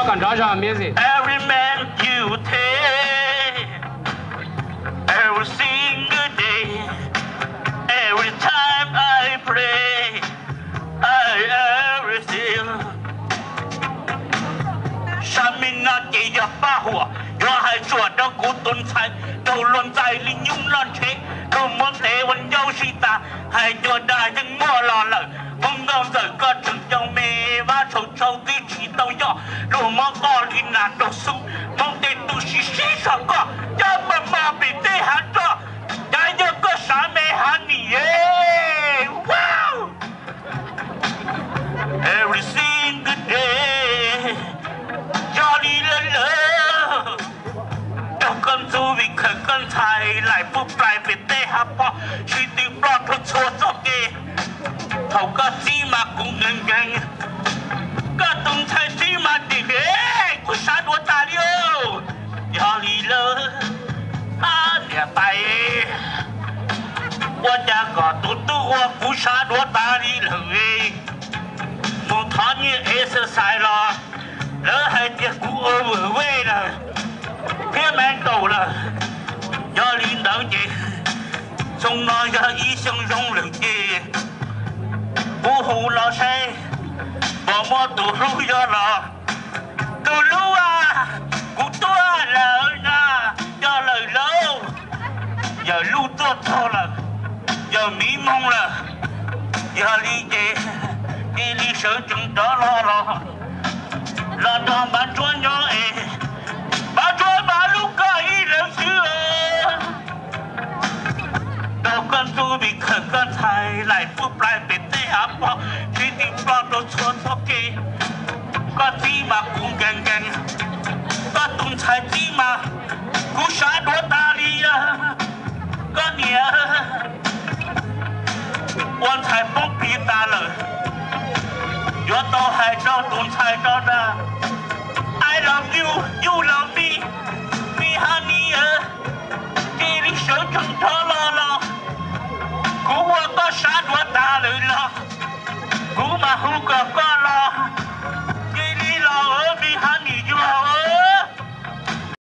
Kom nrov zog music. Every man you take, every single day, every time I pray, I everything. Sab me no ces yog paj huam, yuav hais tsuam rau kuv tus ntxhais, rau luag ntxais li nyuj noj ntshe, rau muab ntev ua ncauj sib tas, hais cua dag yeej muaj los lawm, muab nkauj ntxawm koj tseem cau me, vab tshau tshau twb tsis tau yoj, luag muab koj li nas rau xub, muab tej tug sib sib zog koj, cov mos mos pem tej hav roj, cav yog koj sav me hav nim. Every single day, yog li lawm lawm, rau koj ntxub vim khawm koj ntxhais laim pub plais pem tej hav pog, sib tw ploj rau txhua txoj kev. Thaum koj txib mas kuv nkees nkees, koj tus ntxhais txib mas dim li, kuv sab duav tas li. Yog li lawm, niam tais, ua cas kom tus tub ua kuv sab duav tas li lawm. Mus thov nyiaj exercise los lawv hais tias kuv overweight lawm thiab me ntaus lawm. Yog li ntawd ces xyoo no yog ib xyoo zoo lawm ces kuv hu los saib puas muaj tus hlub yog los. Tus hlub a, kuv tuaj lawm na, yog lawm lauj. Yawm lub tuaj txog lawm, yawm miv moog lawm. Yog li ces cia li sawv tsees rov los los, los nrog Npab Ntsuab nyob es Npab Ntsuab mas hlub koj ib leeg xwb. Rau koj ntxub vim khawm koj ntxhais laim pub plais pem tej hav pog, sib tw ploj rau txhua txoj kev. Koj txib mas kuv nkees nkees, koj tus ntxhais txib mas kuv sab duav tas li. Koj niam, ua ntxhais poob plig tas lawm, yuav tau hais rau tus ntxhais rau na, I love you, you love me, me honey. Cia li sawv tsees rov los los, kuv ua koj sab duav tas lawm los, kuv mas hu kom koj